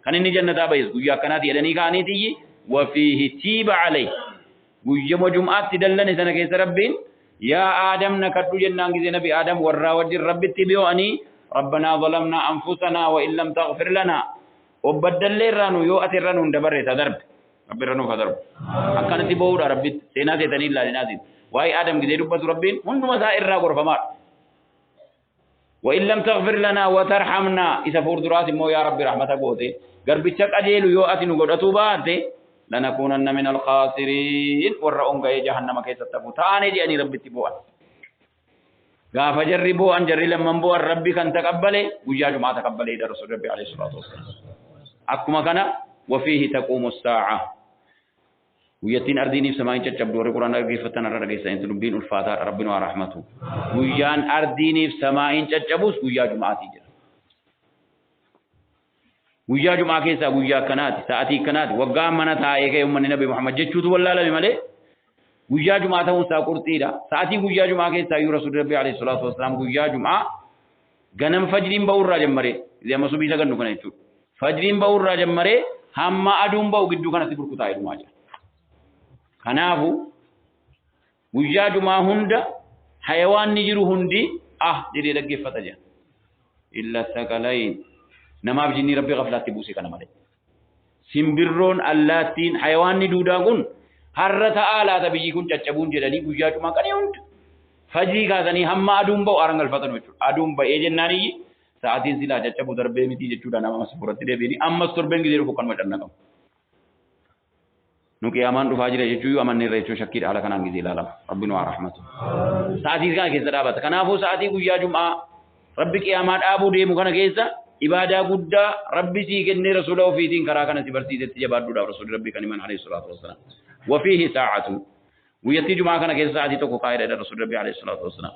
Kan inni jannataa ba'es guyyaa akkanaati jedhanii ka'aniitiyyi wafiihi tiiba alayhi. Guyyama Jum'aatti dallane sana keessa Rabbiin yaa Aadam na kadhu jennaan gisee Nabi Aadam warraa wajjin Rabbitti biyoo'anii Rabbanaa zalamnaa anfusanaa wa in lam taghfir lanaa obbaddallee irraa nu yoo ati irra nuun dabarre ta darbe Rabbi irra nuuf haa darbu. Akkanatti boo'uudha Rabbitti seenaa seetanii ilaalinaatiin. Waa'ee Aadam gisee dubbatu Rabbiin hunduma isaa irraa gorfamaadha. وإن لم تغفر لنا وترحمنا إذا فوردرات مو يا ربي رحمتك قوتي قربتك أجيل يو أتي نقول باتي لنكونن من الخاسرين ورأون غي جهنم كيس تفو تاني دي أني ربي تبوء غاف جربوا أن جري لمن بوء ربي كان تقبله ويا جماعة تقبله إلى رسول ربي عليه الصلاة والسلام أكما كان وفيه تقوم الساعة Guyyattiin ardiiniif samaa'iin caccabdu warri Qur'aana dhaggeeffattan har'a dhageessan dubbiin ulfaataadha Rabbiin waa rahmatu. Guyyaan ardiiniif samaa'iin caccabus guyyaa Jum'aatii jira. Guyyaa Jum'aa keessaa guyyaa akkanaati, sa'atii akkanaati, waggaa mana taa'ee ka'e uummanni Nabi Muhammad jechuutu wallaalame malee guyyaa Jum'aa ta'uun isaa qurxiidha. Sa'atii guyyaa Jum'aa keessaa iyyuu Rasuulli Rabbii alayhi salaatu wassalaam guyyaa Jum'aa ganama fajriin ba'uu irraa jammaree amma subii sagannu kana jechuudha. Fajriin ba'uu irraa jammaree hamma aduun ba'u gidduu kanatti burkutaa'ee dhumaa jira. Kanaafu guyyaa Jumaa hunda hayawaanni jiru hundi ah jedhee dhaggeeffata jira. Illa thaqalayn namaaf jinnii Rabbi gaflaatti buuse kana malee. Simbirroon allaattiin hayawaanni duudaa kun har'a ta'aa laata biyyi kun caccabuun jedhanii guyyaa Jumaa qanii hunda fajrii kaasanii hamma aduun ba'u aran galfatan jechuudha. Aduun ba'ee jennaan iyyi sa'aatiin silaa caccabu darbee miti jechuudhaan ammas fuuratti deebi'anii ammas torbeen gizee dhufu kanuma cannaqamu. Nu qiyaamaan dhufaa jira jechuu amanne irra jechuun shakkiidha haala kanaan gizee ilaalama. Rabbi nu haa rahmatu. Sa'aatii kana keessa dhaabata. Kanaafuu sa'aatii guyyaa Jum'aa Rabbi qiyaamaa dhaabuu deemu kana keessa ibaadaa guddaa Rabbi sii kennee rasuula ofiitiin karaa kana si barsiisetti jabaadhuudhaaf rasuulli Rabbi kan himan alayhi salaatu wassalaam. Wafiihi saa'atu. Guyyattii Jumaa kana keessa sa'aatii tokko kaa'eedha Rasuulli Rabbii alayhi salaatu wassalaam.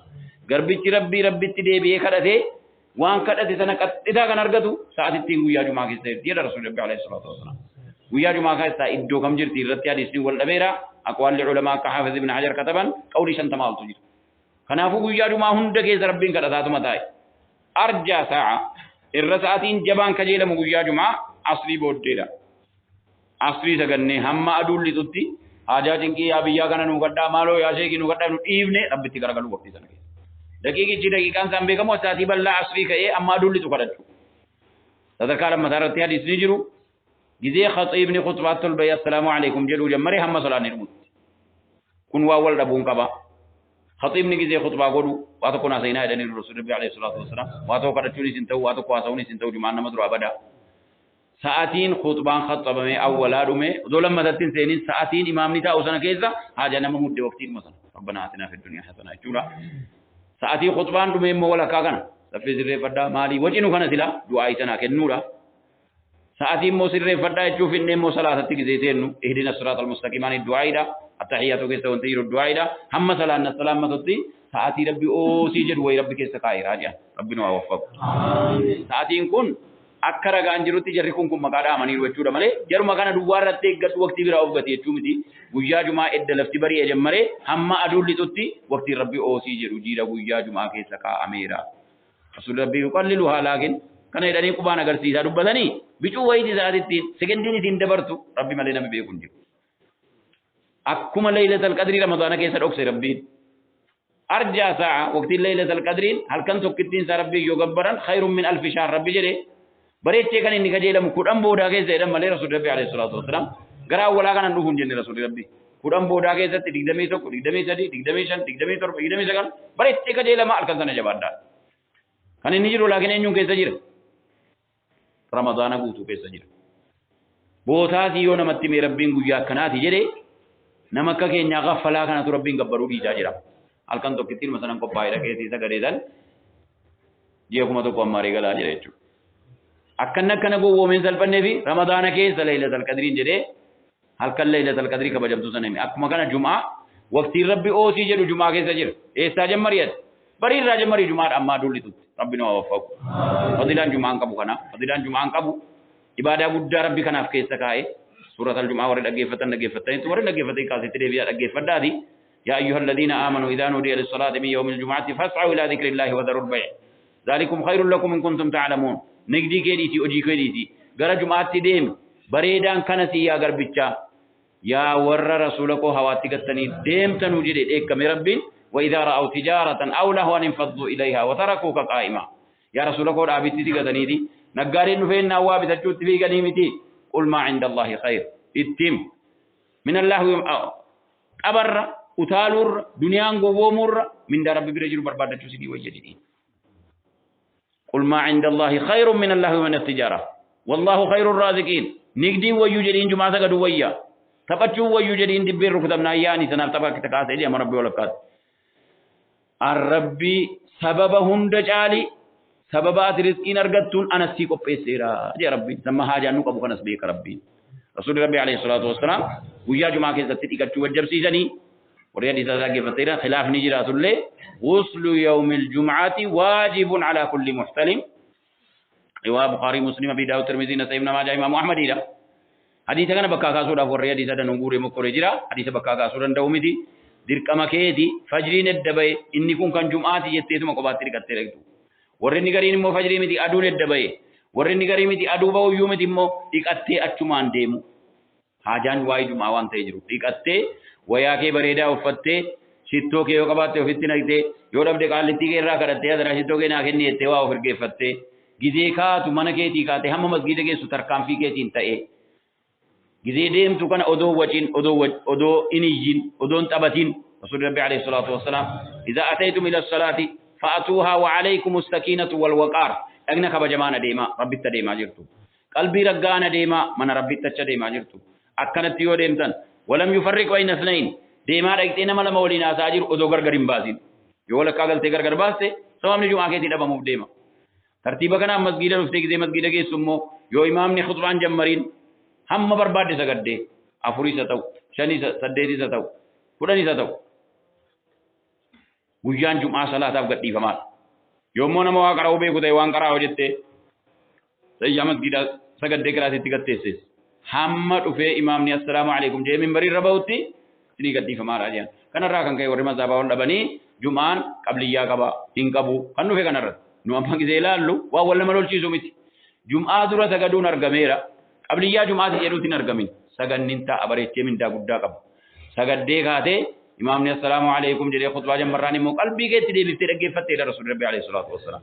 Garbichi Rabbii Rabbitti deebi'ee kadhatee waan kadhate sana qaxxitaa kan argatu sa'aatittiin guyyaa Jumaa keessa jirti jedha Rasuulli Rabbii alayhi salaatu wassalaam. Guyyaa Jumaa keessaa iddoo kam jirti irratti hadiisni wal dhabeera. Aqwaalli ulamaa akka Haafiz ibn Hajar kataban qawlii 50 oltu jira. Kanaafuu guyyaa Jumaa hunda keessa Rabbiin kadhataatuma taa'e. Arjaa saa'a irra sa'aatiin jabaan kajeelamu guyyaa Jumaa asrii booddeedha. Asrii sagannee hamma aduun lixutti haajaa cinqii yaa biyyaa kana nuu kadhaa maaloo yaa sheekii nuu kadhaa nu dhiifne Rabbitti garagaluu waqtii sana keessa. Daqiiqichi daqiiqaan isaan beekamu sa'aatii bal'aa asrii ka'ee amma aduun lixu kadhachuu. Sadarkaa lammataa irratti hadiisni jiru gizee khaxiibni khutbaatti ol bahee assalaamu alaikum jedhuu jammaree hamma salaanni dhumutti. Kun waan wal dhabuun qaba. Khaxiibni gizee khutbaa godhu waa tokko naa seenaa jedhanii Rasuulli Rabbi alayhi salaatu wassalaam. Waa tokko kadhachuunis hin ta'u, waa tokko haasa'uunis hin ta'u jumaan nama duraa bada. Sa'atiin khuxbaan khaxabamee awwalaa dhume odoo lammatatti hin seenin sa'atiin imaamni taa'u sana keessa haajaa nama mudde waqtiidhuma sana. Rabbanaa atinaa fid duniyaa hasanaa jechuudha. Sa'atii khuxbaan dhume immoo walakkaa kana saffii sirreeffadhaa maalii wacinu kana silaa du'aa isanaa kennuudha. Sa'atii immoo sirreeffadhaa jechuuf inni immoo salaatatti gisee seennu ihdina siraatal mustaqiimaan du'aaidha. Attahiyaatu keessa wanti jiru du'aaidha. Hamma salaanna salaammatutti sa'atii Rabbi oosii jedhu wayi Rabbi keessa kaa'eera jedhan. Rabbi nu haa waffaqu. Sa'atiin kun akka ragaan jirutti jarri kun kun maqaa dhaamaniiru jechuudha malee jaruma kana duwwaa irratti eeggadhu waqtii biraa of gati jechuu miti. Guyyaa Jumaa edda lafti bari'e jammaree hamma aduun lixutti waqtiin Rabbi oosii jedhu jiira guyyaa Jumaa keessa kaa'ameera. Rasuulli Rabbii yuqallilu haa laakin kana jedhanii qubaan agarsiisaa dubbatanii bicuu wayiiti sa'aatittiin sekendiin isiin dabartu Rabbi malee namni beeku hin jiru. Akkuma Laylatal Qadrii Ramadaana keessa dhokse Rabbiin. Arjaa sa'a waqtiin Laylatal Qadriin halkan tokkittiin isaa Rabbii yoo gabbaran khayrun min alfi shahr Rabbi jedhe bareechee kan inni kajeelamu 10 boodaa keessa jedhan malee Rasuulli Rabbii alayhi salaatu wassalaam gara awwalaa kanan dhufu hin jenne Rasuulli Rabbii. 10 boodaa keessatti 21, 23, 25, 27, 29 bareechee kajeelama halkan sana jabaadhaa. Kan inni jiru laakiin eenyuun keessa jira? Ramadaana guutuu keessa jira. Bootaasii yoo namatti mee Rabbiin guyyaa akkanaati jedhe nama akka keenyaa gaffalaa kanatu Rabbiin gabbaruu dhiisaa jira. Halkan tokkittiin masanan qophaa'ee dhaqee sii sagalee san ji'a 1000 ammaaree galaa jira jechuudha. Akkanni akkana gowwoomeen salphannee fi Ramadaana keessa Laylatal Qadriin jedhee halkan Laylatal Qadrii kabajamtuu sana hime. Akkuma kana Jum'aa waqtiin Rabbi oosii jedhu Jum'aa keessa jira. Eessaa jammarii ati? Barii irraa jammarii Jum'aadha ammaa aduun lixutti. Rabbi nu haa waffaqu. Fadilaan Jum'aan qabu kana. Fadilaan Jum'aan qabu ibaadaa guddaa Rabbi kanaaf keessa kaa'e. Suurat al-Jum'aa warri dhaggeeffatan dhaggeeffattanitti warri dhaggeeffatanii kaasetti deebi'aa dhaggeeffadhaati. Yaa ayyuhal ladiina aamanuu idhaa nuudiya lis-salaati min yawmil jum'ati fas'aw ilaa dhikrillahi wa dharul bay'. Zaalikum khayrun lakum in kuntum ta'lamuun. Nigdii kee dhiisii hojii kee dhiisii. Gara Jum'aatti deemi. Bareedaan kana si yaa garbichaa. Yaa warra Rasuula koo hawaatti gattanii deemtanuu jedhe dheekkame Rabbiin. وإذا رأوا تجارة أو لهوا انفضوا إليها وتركوك قائما. Yaa Rasuula koo dhaabitti si gataniiti. Naggaadeen dhufeen naawwaa bitachuutti fiiganii miti. قل ما عند الله خير. Ittim. من اللهو qabarra utaaluurra duniyaan gowwoomuurra mindaa Rabbi bira jiru barbaadachuu isinii wayya jedhiin. قل ما عند الله خير من اللهو ومن التجارة والله خير الرازقين. Nigdiin wayyuu jedhiin jumaa sagadu wayya. Taphachuu wayyuu jedhiin dibbeen rukutamnaa yaani sanaaf tapha akka kaasee jedhama Rabbi walakkaati. Arrabbi sababa hunda caali sababa ati rizqiin argattuun anas sii qopheesseera jedha Rabbiin. Samma haajaan nu qabu kanas beeka Rabbiin. Rasuulli Rabbi alayhi salaatu wassalaam guyyaa jumaa keessatti dhiqachuu wajjabsiisanii warri hadiisa isaa dhaggeeffatteera khilaafni jiraatullee غسل يوم الجمعة واجب على كل محتلم. Riwaa Bukhaarii, Muslim, Abi Daawud, Tirmizii, Nasaa'i, Ibn Maajah, Imaamu Ahmadiidha. Hadiisa kana bakkaa kaasuudhaaf warri hadiisa danuun guuree mokkoree jira. Hadiisa bakkaa kaasuu danda'u miti. Dirqama keeti fajriin edda ba'e inni kun kan jum'aati jetteetuma kophaatti dhiqattee dhaqxu. Warri inni gariin immoo fajrii miti aduun edda ba'e. Warri inni garii miti aduu ba'uyyuu miti immoo dhiqattee achumaan deemu. Haajaan waa'ee jum'aa waan ta'ee jiru. Dhiqattee wayaa kee bareedaa uffattee shittoo kee yoo qabaatte ofitti naqxee yoo dhabde qaallittii kee irraa kadhattee hadaraa shittoo kee naa kenni jettee waa of ergeeffattee gizee kaatu mana keetii kaatee hamma masgiida geessu tarkaanfii keetiin ta'ee gizee deemtu kana odoo waciin odoo in iyyin odoo hin taphatin. Rasuulli Rabbi alayhi salaatu wassalaam إذا أتيتم إلى الصلاة فأتوها وعليكم السكينة والوقار. Dhagna kabajamaan adeemaa Rabbitti adeemaa jirtu. Qalbii raggaan adeemaa mana Rabbitti achi adeemaa jirtu. Akkanatti yoo deemtan ولم يفرق بين اثنين deemaa dhaqxee nama lama waliin haasaa jiru odoo gargar hin baasin. Yoo walakkaa galtee gargar baaste sababni jumaa keetii dhabamuuf deema. Tartiiba kanaan masgiida dhuftee gizee masgiida geessu immoo yoo imaamni khutbaan jammariin hamma barbaadde sagaddee afuris haa ta'u, shanis, saddeetis haa ta'u, 10s haa ta'u, guyyaan jum'aa salaataaf gadhiifamaadha. Yommuu nama waa qara'uu beeku ta'e waan qara'aa hojjettee sayyaa masgiida sagaddee kiraasitti gatteesses hamma dhufee imaamni assalaamu alaikum jedhee minbarii irra bahutti isinii gadhiifamaadha jedhan. Kanarraa kan ka'e warri mazhabaa ol dhabanii jum'aan qabliyyaa qaba hin qabu kan dhufe kanarratti. Nu amma gisee ilaallu waan wal nama lolchiisu miti. Jum'aa dura sagaduun argameera. Qabliyyaa jum'aati jedhuutti hin argamin. Sagannin ta'a bareechee mindaa guddaa qaba. Sagaddee kaatee imaamni assalaamu alaikum jedhee khutbaa jammarraan immoo qalbii keetti deebiftee dhaggeeffatteedha Rasuulli Rabbi alayhi salaatu wassalaam.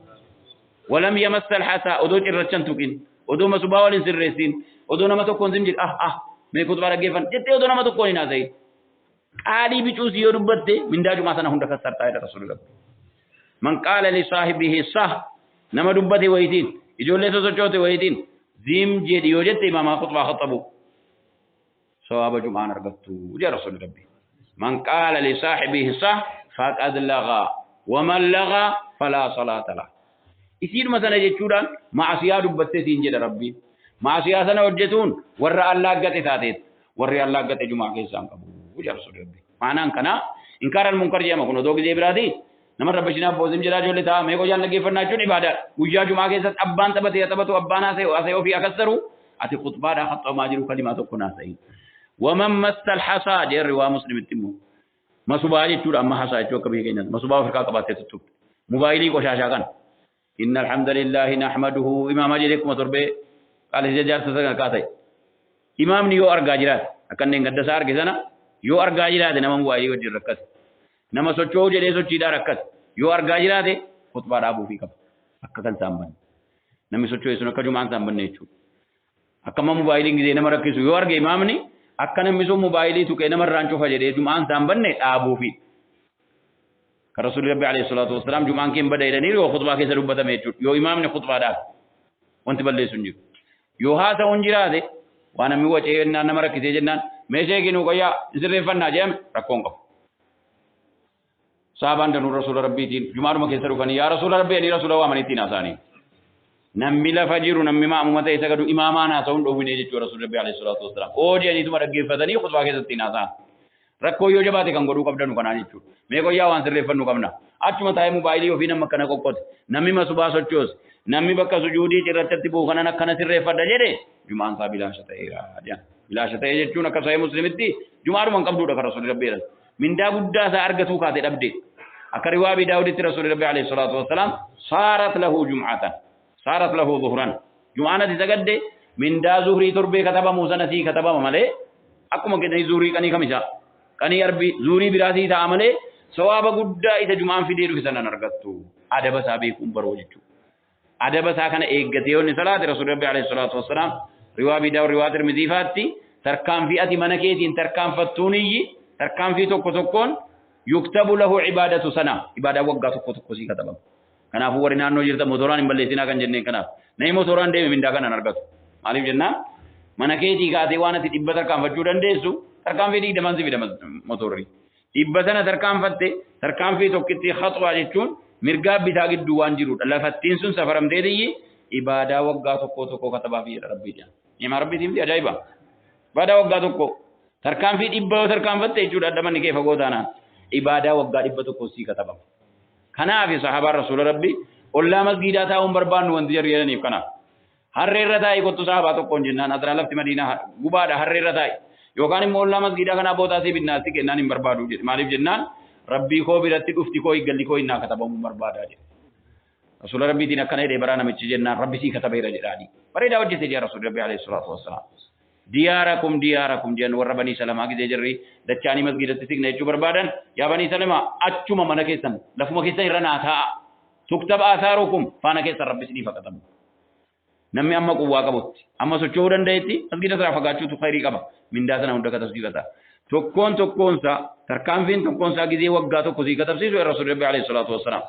ولم يمس الحصى odoo cirrachan tuqin, odoo masubaa waliin sirreessin, odoo nama tokkoon sim jedhe ah ah mee khutbaa dhaggeeffan jettee odoo nama tokkoon hin haasa'in. Qaalii bicuus yoo dubbatte mindaa jumaa sana hunda kassartaa jedha Rasuulli Rabbi. من قال لصاحبه صه nama dubbate wayitiin ijoollee sosochoote wayitiin ziim jedhi yoo jette imaamaa khutbaa khaxabu sawaaba jumaan argattu jedha Rasuulli Rabbi. من قال لصاحبه صه فقد لغا ومن لغا فلا صلاة له. Isiidhuma sana jechuudhaan maasiyaa dubbattee siin jedha Rabbi. Maasiyaa sana hojjetuun warra allaaggate taateet warri allaaggate jumaa keessaa hin qabu jedha Rasuulli Rabbi. Maanaan kanaa إنكار المنكر jedhama. Kun odoo gizee biraati nama rabbashinaa boozim jedhaa ijoollee ta'a mee qoyaan dhaggeeffannaa jechuun ibaadaadha. Guyyaa jumaa keessatti abbaan taphatee taphatu abbaan haasa'e haasa'e ofii akassaru ati khutbaadhaa khaxamaa jiru kalimaa tokko naasa'in. ومن مس الحصى jedhe riwaa Muslimitti immoo masubaa jechuudha amma hasaa jechuu akka biyya keenyaatti masubaa Afrikaa qabaattee tuttuqxe mobaayilii qoshaashaa kana. إن الحمد لله نحمده imaamaa jedhee 7000 qaalisa jaarsa sana kaa ta'e. Imaamni yoo argaa jiraate akka inni gadda isaa arge sana yoo argaa jiraate nama mobaayilii wajjin rakkate. Nama socho'uu jedhee sochiidhaa rakkate. Yoo argaa jiraate khutbaa dhaabuufii qaba. Akka kan isaan banne. Namni socho'e sun akka jumaan isaan banne jechuudha. Akka amma mobaayiliin gisee nama rakkisu yoo arge imaamni akka namni sun mobaayilii tuqee namarraan cufa jedhee jumaan isaan banne dhaabuufi. Kan Rasuulli Rabbi alayhi salaatu wassalaam jumaan keen bada jedhanii yoo khutbaa keessa dubbatame jechuudha. Yoo imaamni khutbaa dhaabe wanti balleessu hin jiru. Yoo haasa'uun jiraate waan namni wacee jennaan nama rakkisee jennaan meeshee kenuu qayyaa sirreeffannaa jedhame rakkoon qabu. Saabaan danuu Rasuula Rabbiitiin jumaadhuma keessa dhufanii yaa Rasuula Rabbii ani Rasuula waamanii ittiin haasa'anii. Namni lafa jiru namni maamuma ta'e sagadu imaamaan haasa'uun dhoowwine jechuudha Rasuulli Rabbi alayhi salaatu wassalaam. Oojaniituma dhaggeeffatanii khutbaa keessatti ittiin haasa'an. Rakkoo yoo jabaate kan godhuu qabdanu kanaa jechuudha. Mee qoyyaa waan sirreeffannu qabna. Achuma taa'ee mobaayilii ofii nama akkana qoqqote. Namni masubaa sochoose. Namni bakka sujuudii cirrachatti bu'u kanan akkana sirreeffadha jedhe jumaan isaa bilaasha ta'eera. Bilaasha ta'e jechuun akka Sahih Muslimitti jumaadhuma hin qabduudha kan Rasuulli Rabbi jedhan. Mindaa guddaa isaa argatuu kaate dhabde. Akka riwaa Abi Daawuditti Rasuulli Rabbi alayhi salaatu wassalaam صارت له جمعة صارت له ظهرا. Jumaan ati sagadde Mindaa zuhrii torbee katabamu sana sii katabama malee, akkuma kennanii zuhrii qanii kamisaa qanii arbii zuhrii biraa sii ta'a malee, sawaaba guddaa isa jumaan fidee dhufe sanan argattu. Adaba isaa beekuun baroo jechuudha. Adaba isaa kana eeggatee yoo inni salaate, Rasuulli Rabbi alayhi salaatu wassalaam riwaa Abii Daawud, riwaa Tirmizii faatti, tarkaanfii ati mana keetiin tarkaanfattuuniyyi tarkaanfii tokko tokkoon yuktabu lahu ibaadatu sana, ibaadaa waggaa tokko tokko sii katabama. Kanaafuu warri naannoo jirtan motoraan hin balleessinaa kan jenneen kanaaf. Namni motoraan deeme mindaa kanan argatu. Maaliif jennaan, mana keetii kaatee waan ati 100 tarkaanfachuu dandeessu tarkaanfii 20n si fida motorri. 100 sana tarkaanfatte, tarkaanfii tokkitti khaxwaa jechuun mirgaa bitaa gidduu waan jirudha. Lafattiin sun safaramteetiyyi ibaadaa waggaa tokko tokko katabaa fi jedha Rabbii jedha. Ni'maa Rabbiitiin miti ajaa'iba. Ibaadaa waggaa tokko tarkaanfii 100 yoo tarkaanfatte jechuudha, adda manni kee fagoo taanaan ibaadaa waggaa 100 sii katabama. Kanaaf sahaabaan Rasuula Rabbi ollaa masgiidaa taa'uun barbaannu wanti jarri jedhaniif kanaaf. Harree irra taa'i kottu sahaabaa tokkoon jennaan, asirraa lafti Madiinaa gubaadha, harree irra taa'i. Yookaan immoo ollaa masgiidaa kanaa bootaa sii binnaa si kennaan hin barbaadu jedhe. Maaliif jennaan, Rabbii koo biratti dhufti koo galli koo innaa katabamuu barbaadaa jedhe. Rasuula Rabbiitiin akkana jedhee baraa namichi jennaan, Rabbi sii katabeera jedhaani. Bareedaa hojjete jee Rasuulli Rabbi alayhi salaatu wassalaam. Diyaarakum diyaarakum jedhan warra Banii Salamaa gizee jarri dachaanii masgiidatti siqna jechuu barbaadan, yaa Banii Salamaa, achuma mana keessan lafuma keessan irra naa taa'a. Tuktab aasaarukum, faana keessan Rabbi isiniif haa katabu. Namni amma quwwaa qabutti, amma socho'uu danda'etti masgiida irraa fagaachuutu khayrii qaba. Mindaa sana hunda katabsiifata. Tokkoon tokkoonsaa tarkaanfiin tokkoonsaa gizee waggaa tokko sii katabsiisu Rasuulli Rabbi alayhi salaatu wassalaam.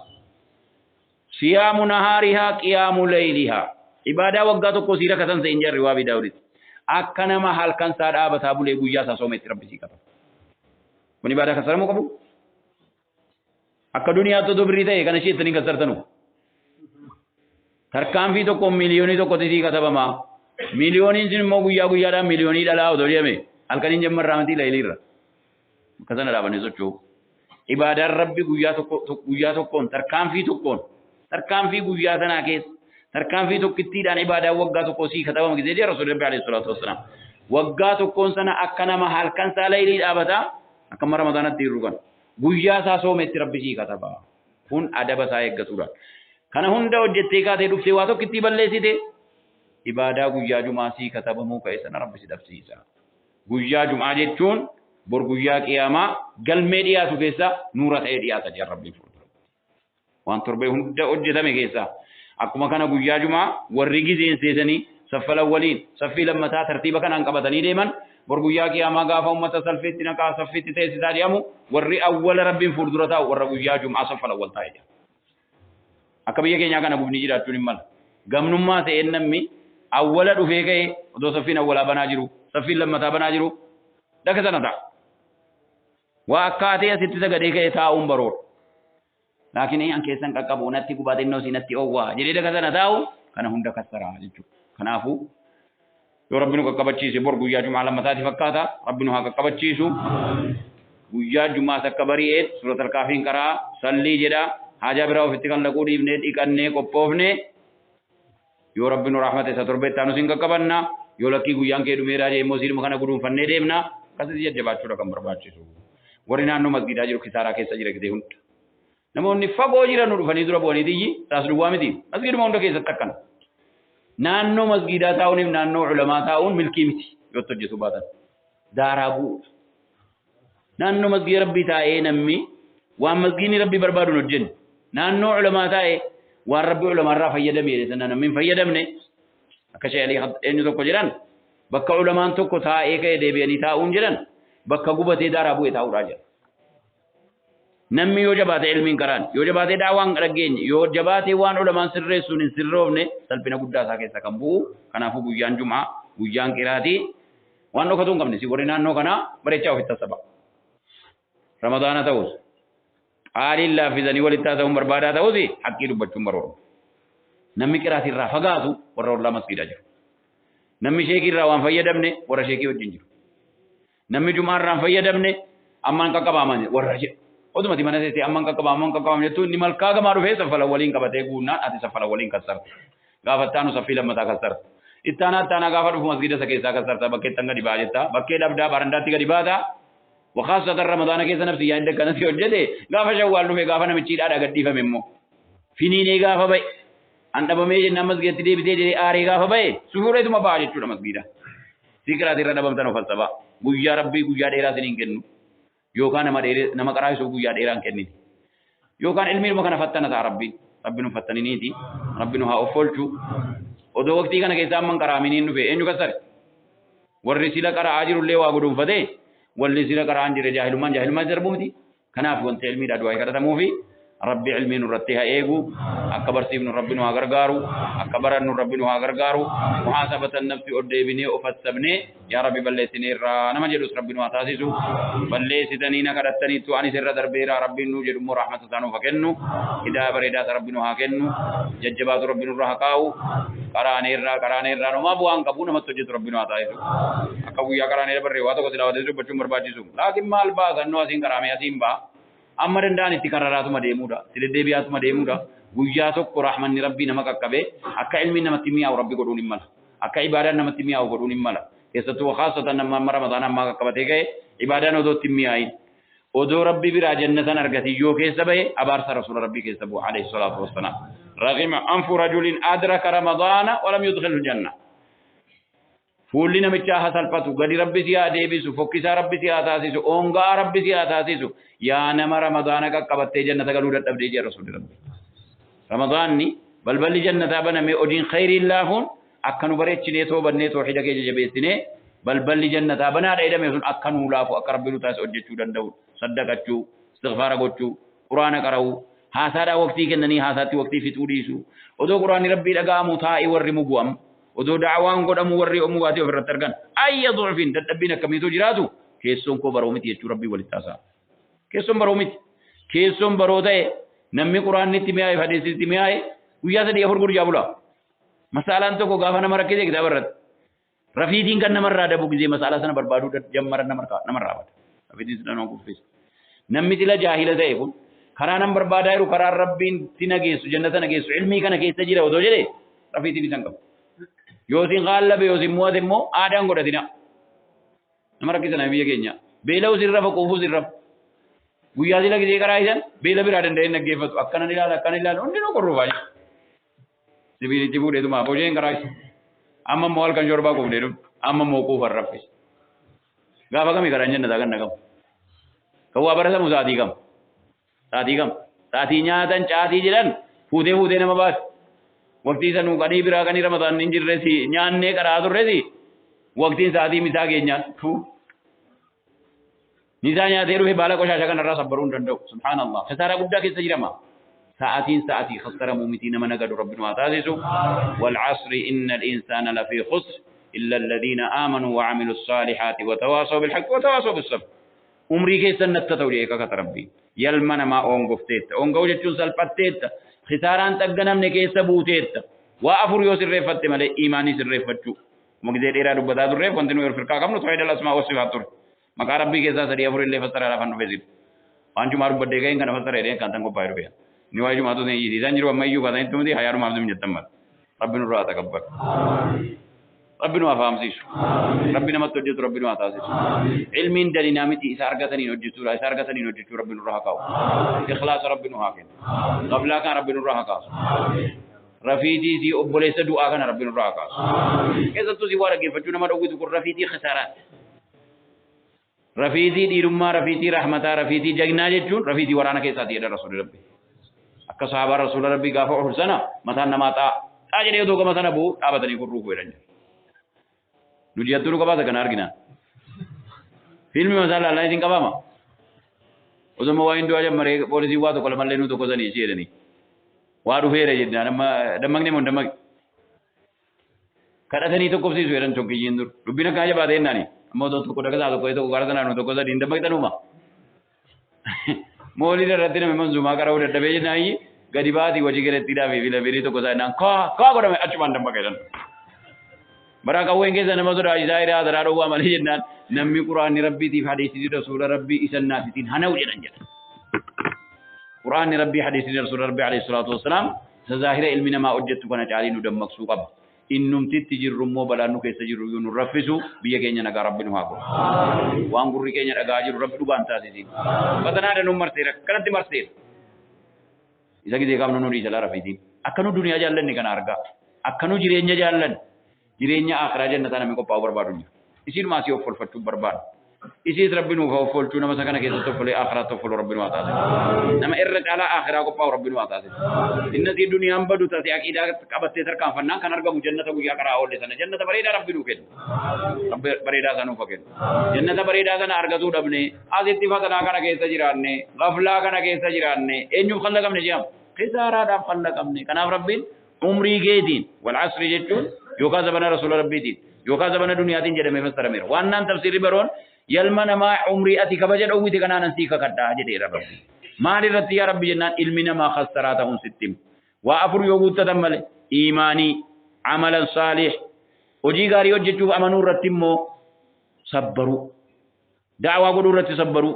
Siyaamu nahaarihaa qiyaamu laylihaa. Ibaadaa waggaa tokko sii rakatan se'in jarri waa Daawuditti. Akka nama halkan isaa dhaabataa bulee guyyaa isaa soometti Rabbi sii kataba. Kun ibaadaa kasaramuu qabu? Akka duniyaatti otoo birrii ta'e kana ishee ittanii kasartanu. Tarkaanfii tokkoon miiliyoonii tokkotti sii katabama. Miiliyooniin sun immoo guyyaa guyyaadhaan miiliyoonii dhalaa otoo jedhame halkaniin jammarraa miti layliirra. Bakka sana dhaabanii socho'u. Ibaadaan Rabbi guyyaa tokko guyyaa tokkoon tarkaanfii tokkoon tarkaanfii guyyaa sanaa keessa tarkaanfii tokkittiidhaan ibaadaan waggaa tokko sii katabama gisee jedha Rasuulli Rabbi alayhi salaatu wassalaam. Waggaa tokkoon sana akka nama halkan isaa laylii dhaabataa akka amma Ramadaanatti hirru kana. Guyyaa isaa soometti Rabbi sii kataba. Kun adaba isaa eeggatuudha. Kana hunda hojjettee kaatee dhuftee waa tokkittii balleessite, ibaadaa guyyaa jumaa sii katabamuu ka'e sana Rabbi si dhabsiisa. Guyyaa jumaa jechuun bor guyyaa qiyaamaa galmee dhiyaatu keessaa nuura ta'ee dhiyaata jedhan Rabbiin fuulduratti. Waan torbee hunda hojjetame keessaa. Akkuma kana guyyaa jumaa warri gizeen seesanii saffala waliin saffii lammataa tartiiba kanaan qabatanii deeman, bor guyyaa qiyaamaa gaafa uummata salfiitti naqaa saffiitti teessisaa jedhamu, warri awwala Rabbiin fuuldura taa'u warra guyyaa jumaa saffala wal taa'e jedha. Akka biyya keenyaa kana gubni jiraachuun hin mala. Gamnummaa ta'een namni awwala dhufee ka'ee otoo saffiin awwalaa banaa jiru, saffiin lammataa banaa jiru daka sana ta'a. Waa akkaatee asitti sagadee ka'ee taa'uun baroodha. Laakiin an keessan qaqqabu natti gubaa xinnoo si natti oowwaa jedhee daka sana taa'u kana hunda kassaraa jechuudha. Kanaafuu yoo Rabbi nu qaqqabachiise bor guyyaa jumaa lammataati fakkaata. Rabbi nu haa qaqqabachiisu. Guyyaa jumaas akka bari'een suuratal kaafiin qaraa sallii jedha. Haajaa biraa ofitti kan laquu dhiifnee dhiqannee qophoofne, yoo Rabbi nu rahmate isa torba itti aanu siin qaqqabanna. Yoo lakkii guyyaan kee dhumeeraa jee immoo siidhuma kana guduunfannee deemna. Akkasitti jajjabaachuudha kan barbaachisu. Warri naannoo masgiidaa jiru kisaaraa keessa jira gisee hunda. Namoonni fagoo jiran nu dhufanii dura bu'anii tiyyi taas duwwaa miti. Masgiiduma hunda keessatti akkana. Naannoo masgiidaa taa'uuniif naannoo ulamaa taa'uun milkii miti yoo itti hojjetu baatan. Daaraa bu'uudha. Naannoo masgiida Rabbii taa'ee namni waan masgiidni Rabbii barbaadu hin hojjenne. Naannoo ulamaa taa'ee waan Rabbi ulamaa irraa fayyadame jedhe sana namni hin fayyadamne, akka Sheekh Alii eenyu tokko jedhan, bakka ulamaan tokko taa'ee ka'e deebi'anii taa'uun jedhan bakka gubatee daaraa bu'e taa'uudhaa jedha. Namni yoo jabaate ilmiin karaan, yoo jabaatee daawaan dhageenye, yoo jabaatee waan ulamaan sirreessuun hin sirroofne, salphina guddaa isaa keessa kan bu'u. Kanaafuu guyyaan jumaa guyyaan qiraatii waan dhokatuu hin qabne si warri naannoo kanaa bareechaa ofitti tassaba. Ramadaana ta'us qaaliin laaffisanii walitti haasa'uun barbaadaa ta'us haqqii dubbachuun baroodu. Namni qiraatii irraa fagaatu warra ollaa masgiidaa jiru. Namni sheekii irraa waan fayyadamne warra sheekii wajjin jiru. Namni jumaa irraa hin fayyadamne ammaan qaqqabaaman warra jedhu. Odumati mana teessee ammaan qaqqabaa ammaan qaqqabaam jettu, inni malkaa gamaa dhufee saffala waliin qabatee guunnaan ati saffala waliin kassarta. Gaafa ittaanu saffii lammataa kassarta. Ittaanaa ittaanaa gaafa dhufu masgiida isa keessaa kassarta, bakkeettan gadi ba'a jetta. Bakkee dhabdaa barandaatti gadi baata. Wakaasatan Ramadaana keessa nafsi yaadda akkanatti hojjete, gaafa Shawwaal dhufe, gaafa namichi hidhaadhaa gadhiifame immoo finiinee gaafa ba'e. An dhabamee jennaan masgiidatti deebitee jedhee aaree gaafa ba'e sufuureetuma ba'a jechuudha masgiida. Siqiraatii irra dhabamtan of hassabaa. Guyyaa Rabbii guyyaa dheeraa isiniin kennu. Yookaan nama dheeree nama qaraasisuuf guyyaa dheeraa hin kennine. Yookaan ilmiidhuma kana fattana ta'a Rabbiin. Rabbi nu fattaniniiti. Rabbi nu haa offolchu. Odoo waqtii kana keessaa amman qaraaminiin dhufe eenyu kassare? Warri sila qara'aa jirullee waa guduunfatee walli sila qara'aan jire jaahilummaan jaahilummaa darbuu miti. Kanaaf wanti ilmiidha du'aa kadhatamuufi Rabbi ilmii nurratti haa eegu, akka barsiifnu Rabbi nu haa gargaaru, akka barannu Rabbi nu haa gargaaru, muhaasabatan nafsi ol deebinee of hassabnee yaa Rabbi balleessineerraa nama jedhus Rabbi nu haa taasisu. Balleessitanii na kadhattaniittu anis irra darbeera Rabbiin nuu jedhu immoo rahmata isaa nuuf haa kennu. Hidaaya bareedaa isa Rabbi nu haa kennu. Jajjabaatu Rabbi nurra haa kaa'u. Qaraaneerraa qaraaneerraa nomaa bu'aan qabu namatti hojjetu Rabbi nu haa taasisu. Akka guyyaa qaraanee dabarree waa tokko silaa wadeessu dubbachuun barbaachisu. Laakiin maal baasa innoo asiin qaraamee asiin ba'a. Amma danda'an itti kararaatuma deemuudha. Itti deddeebi'aatuma deemuudha. Guyyaa tokko rahmanni Rabbii nama qaqqabee akka ilmiin namatti mi'aawu Rabbi godhuun hin mala. Akka ibaadaan namatti mi'aawu godhuun hin mala. Keessattuu khaasatan nama amma Ramadaana ammaa qaqqabatee ka'e ibaadaan odoo itti hin mi'aayin. Odoo Rabbi biraa jannatan argatin yoo keessa bahe abaarsa Rasuula Rabbii keessa bu'a alayhi salaatu wassalaam. Raghima anfu rajulin adraka Ramadaana walam yudkhilhu janna. Fuulli namichaa haa salphatu, gadi Rabbi si haa deebisu, fokkisaa Rabbi si haa taasisu, oonga'aa Rabbi si haa taasisu. Yaa nama Ramadaana qaqqabattee jannata galuu dadhabdee jedha Rasuulli Rabbi. Ramadaanni balballi jannataa banamee hojiin khayriin laafuun akka nu bareechinee toobannee toohida keenya jabeessinee balballi jannataa banaadha jedhame sun akka nuu laafu akka Rabbi nu taasisu hojjechuu danda'u saddaqachuu, istighfaara gochuu, Qur'aana qara'uu, haasaadhaa waqtii kennanii haasaatti waqtii fixuu dhiisuu, odoo Qur'aanni Rabbii dhaga'amu taa'ee warri mugu amma, odoo da'awaan godhamu warri mugaatii of irratti argan, ayya du'fin dadhabbiin akkamiitu jiraatu keessoon koo baroo miti jechuu Rabbii walitti haasa'a. Keessoon baroo miti. Keessoon baroo ta'e namni Qur'aanni itti mi'aaye hadiisni itti mi'aaye guyyaa sadii afur guyyaa bula. Masaalaan tokko gaafa nama rakkise kitaaba irratti. Rafiitiin kan namarraa dabu gizee masaalaa sana barbaaduu jammaran namarraa bada. Rafiitiin sila nama kuffisa. Namni sila jaahila ta'e kun karaa nan barbaadaa jiru karaan Rabbiin si nageessu jannata nageessu ilmii kana keessa jira otoo jedhe rafiitiin isan qabu. Yoo isin qaallabe yoo isin mo'ate immoo aadaan godhatina. Nama rakkisa nama biyya keenya. Beela'u sin rafa quufuu sin rafa. Guyyaa sila gizee karaa isan beela biraa danda'ee dhaggeeffatu akkanan ilaala akkana ilaala hundinuu qorruufaa jira. Sibiilichi fuudheetuma bosheen karaa isa. Amma immoo halkan shorbaa quufnee dhufne. Amma immoo quufan raffise. Gaafa kami karaan jannataa kan dhaqamu? Kan waa baratamu sa'aatii kam? Sa'aatii kam? Sa'aatii nyaatan caatii jedhan fuutee fuutee nama baasi. Waqtii sanuu qanii biraa qanii ramadaan hin jirresi nyaannee qaraa turresi waqtiin sa'aatii misaa keenyaan. Misaa nyaatee dhufe baala qoshaashaa kanarraa sabbaruu hin danda'u. Subhaanallah. Kasaaraa guddaa keessa jirama. Sa'aatiin sa'aatii khassaramuu miti nama nagadu Rabbi nu haa taasisu. Wal asri innal insaana lafii khusr illa alladhiina aamanuu wa amilu saalihaati wa tawaasaw bil haqqi wa tawaasaw bis sabr. Umrii keessan natti ta'u jedhee kakata Rabbi. Yalma namaa oongofteetta. Oonga'uu jechuun salphatteetta. Khisaaraan xagganamne keessa buuteetta. Waa afur yoo sirreeffatte malee iimaanii sirreeffachuu. Kuma gizee dheeraa dubbataa turreef wanti nuyi firqaa qabnu tawhiid al-asmaa wa sifaat ture. Maqaa Rabbii keessaa sadii afur illee fassaraadhaaf an dhufe siif. Waan jumaa dubbadhee ga'een kana fassara jedheen kan tan qophaa'e dhufe. Inni waa'ee jumaatu isin iyyisiisaan jiru amma iyyuu kaatan itti miti hayaadhumaaf sim jettan mala. Rabbi nurraa haa taqabbalu. Rabbi nu haa fahamsiisu. Rabbi namatti hojjetu Rabbi nu haa taasisu. Ilmiin dalinaa miti isa argataniin hojjechuudha. Isa argataniin hojjechuu Rabbi nurraa haa kaa'u. Ikhlaasa Rabbi nu haa kennu. Qablaa kan Rabbi nurraa haa kaasu. Rafiitii fi obboleessa du'aa kana Rabbi nurraa haa kaasu. Keessattuu si waa dhaggeeffachuu nama dhowwitu kun rafiitii khisaaraati. Rafiitii dhiirummaa, rafiitii rahmataa, rafiitii jagnaa jechuun rafiitii waraana keessaati jedhan Rasuulli Rabbi. Akka sahaabaan Rasuula Rabbii gaafa Uhud sana mataan namaa xaa xaa jedhee otoo gama sana bu'u dhaabatanii kurruufu jedhan jedhu. Nu ji'attuu nu qabaata kana argina. Fiilmi masaa laalaa isin qabaama. Osoma waa hin du'aa jammaree poolisiin waa tokko lamallee nu tokko sanii ishee jedhanii. Waa dhufeera jennaan amma dammaqne moo hin dammaqne? Kadhatanii tokkofsiisu jedhan tokkiyyiin dur. Dubbiin akkaa jabaate jennaani. Amma otoo tokko dhagasaa tokko tokko gara sanaa nu tokko sadii hin dammaqxanuma. Moolii irratti namni manzuumaa qara'uu dadhabee jennaan gadi baatii hojii galettiidhaa fi filafirii tokko isaa jennaan kaa kaa godhame achumaan dammaqa jedhan. Baraa qawween keessa nama sodaachisaa hidhaa hadaraa dhowwaa malee jennaan namni quraanni rabbiitiif hadiisni rasuula rabbii isan naasitiin hana'u jedhan jedha. Quraanni rabbii hadiisni rasuula rabbii alayhi salaatu wassalaam isa zaahira ilmi namaa hojjettu kana caalii nu dammaqsuu qaba. Innumti itti jirru immoo balaan nu keessa jirru iyyuu nu raffisu biyya keenya nagaa rabbi nu haa godhu. Waan gurri keenya dhaga'aa jiru rabbi dhugaan taasisiin. Fatanaadha nu marseera kanatti marseera. Isa gisee kaafnu nu dhiisa laa rafiitiin. Akka nu duniyaa jaallanne kana argaa. Akka nu jireenya jaallanne jireenya akhiraa jannataa namni qophaa'uu barbaadu hin jiru. Isiinumaa asii of folfachuu barbaadu. Isiis Rabbi nuuf haa offolchuu, nama isa kana keessatti offolee akhiraatti offolu Rabbi nu haa taasisu. Nama irra caalaa akhiraa qophaa'u Rabbi nu haa taasisu. Inni asii duniyaan badu taate aqiidaa qabattee tarkaanfannaan kan argamu jannata guyyaa karaa oolle sana jannata bareedaa Rabbi nuu kennu. Rabbi bareedaa sana nuuf haa kennu. Jannata bareedaa sana argatuu dhabne asitti fatanaa kana keessa jiraanne gaflaa kana keessa jiraanne eenyuuf kallaqamne jedhama. Kisaaraadhaaf kallaqamne. Kanaaf Rabbiin umrii keetiin wal asri jechuun yookaan zabana rasuula Rabbiitiin yookaan zabana duniyaatiin jedhamee fassarameera. Waan naan tafsiirri baroon yalma namaa umrii ati kabaja dhowwite kanaan an sii kakadhaa jedheera Rabbi. Maal irratti yaa Rabbi jennaan ilmi namaa khassaraa ta'uun sitti hima. Waa afur yoo guuttatan malee iimaanii, amalan saalih, hojii gaarii hojjechuuf amanuu irratti immoo sabbaruu. Da'waa godhuu irratti sabbaruu.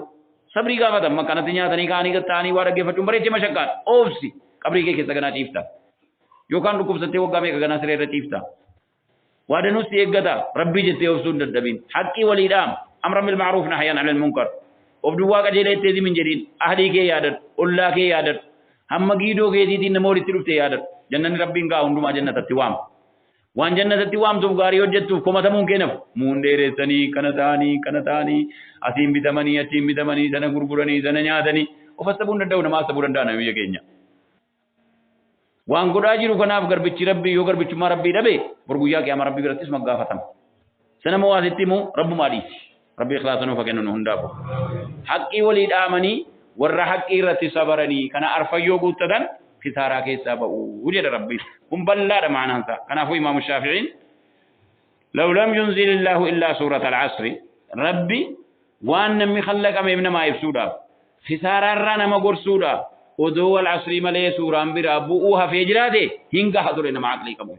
Sabrii gaafatan makkanatti nyaatanii ka'anii gad ta'anii waa dhaggeeffachuun bareechee mashakkaadha. Oobsi qabrii kee keessa ganaa ciifta. Yookaan dhukkubsattee waggaa meeqa ganaa siree irra ciifta. Waa danuus si eeggata. Rabbii jettee obsuu hin dadhabin. Haqqii walii dhaam. Amran bil ma'ruuf nahyan anil munkar. Of duwwaa qajeela jettee zim hin jedhin. Ahlii kee yaadadhu. Ollaa kee yaadadhu. Hamma giidoo keetiitiin nama walitti dhufte yaadadhu. Jannanni Rabbiin ga'a hundumaa jannatatti waama. Waan jannatatti waamtuuf gaarii hojjettuuf komatamuun kee nafu. Muun dheeressanii, kana ta'anii, kana ta'anii, asiin bitamanii, achiin bitamanii, sana gurguranii, sana nyaatanii. Of hassabuu hin danda'u, nama hassabuu danda'a nama biyya keenya. Waan godhaa jiru kanaaf garbichi Rabbii yoo garbichummaa Rabbii dhabe bor guyyaa qiyaamaa Rabbii birattis maggaafatama. Sana moo asitti immoo Rabbumaa dhiisi. Rabbi ikhlaasa nuuf haa kennu nu hundaafu. Haqqii walii dhaamanii warra haqqii irratti sabaranii kana arfayyoo guuttatan kisaaraa keessaa ba'u jedha Rabbi. Kun bal'aadha ma'anaan isaa. Kanaafuu Imaamu Shaafi'iin law lam yunzilillaahu illaa suurata al-asri Rabbi waan namni khallaqameef namaa ibsuudhaaf kisaaraarraa nama gorsuudhaaf odoo wal asrii malee suuraan biraa bu'uu hafee jiraate hin gaha ture nama aqlii qabu.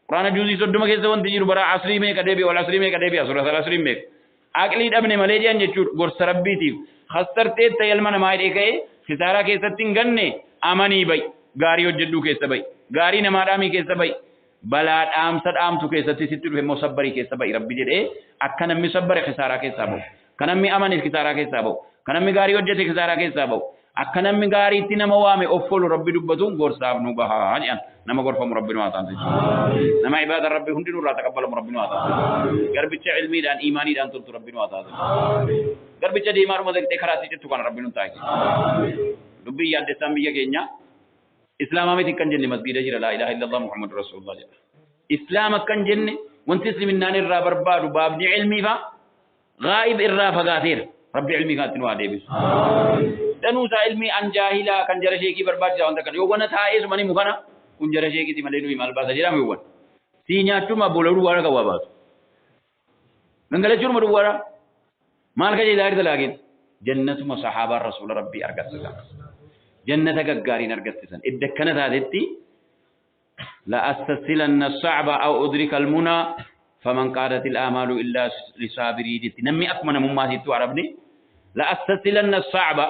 Quraana juuzii 30 keessa wanti jiru bara asrii meeqa deebi'a wal asrii meeqa deebi'a suurata al asrii meeqa. Aqlii dhabne malee jedhan jechuudha gorsa Rabbiitiif. Khastarteetta ilma namaa hidhee ka'ee kisaaraa keessatti hin ganne amanii ba'i. Gaarii hojjedhuu keessa ba'i. Gaarii namaa dhaamii keessa ba'i. Balaa dhaamsa dhaamtu keessatti sitti dhufe immoo sabbarii keessa ba'i Rabbi jedhee akka namni sabbare kisaaraa keessaa ba'u. Kan namni amane kisaaraa keessaa ba'u. Kan namni gaarii hojjete kisaaraa keessaa ba'u. Akka namni gaariitti nama waame of folu Rabbi dubbatuun gorsaaf nu gahaa jedhan. Nama gorfamu Rabbi nu haa taasisu. Nama ibaada Rabbi hundinuu irraa taqabbalamu Rabbi nu haa taasisu. Garbicha ilmiidhaan iimaaniidhaan toltu Rabbi nu haa taasisu. Garbicha deemaadhuma dhaqxee karaatti cittu kana Rabbi nu taasisu. Dubbii yaaddessaan biyya keenya Islaamaa miti kan jenne masgiida jira laa ilaaha illallah Muhammadu Rasulullah jedha. Islaama kan jenne wanti isliminnaan irraa barbaadu baabni ilmii faa Ghaa'ib irraa fagaateera. Rabbi ilmii kanatti nu haa deebisu. Danuu isaa ilmii an jaahilaa kan jara sheekii barbaachisa wanta kana. Yoo wana taa'ee suma ni mukana kun jara sheekiti malee nuyi maal baasa jedhama yoo wana. Sii nyaachuuma boola duwwaadha kan waa baasu. Gangalachuuma duwwaadha. Maal qajeelaa jirta laakiin jannatuma sahaabaan rasuula rabbii argattisan. Jannata gaggaariin argattisan. Idda akkana taatetti la astasilanna sa'ba aw udrika almuna faman qaadat al-amalu illa lisaabirii jetti. Namni akkuma namummaa siittu arabni la astasilanna sa'ba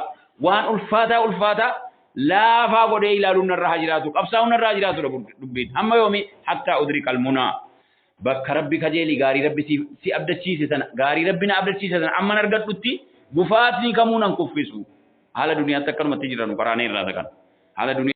waan ulfaataa ulfaataa laafaa godhee ilaaluun narra haa jiraatu qabsaa'uun narra haa jiraatu dubbiin hamma yoomi hattaa udrika almunaa bakka rabbi kajeeli gaarii rabbi si abdachiise sana gaarii rabbi na abdachiise sana amman argadhutti gufaatni kamuu nan kuffisu haala duniyaatti akkanumatti jiranu karaanee irraa kana haala duniyaa.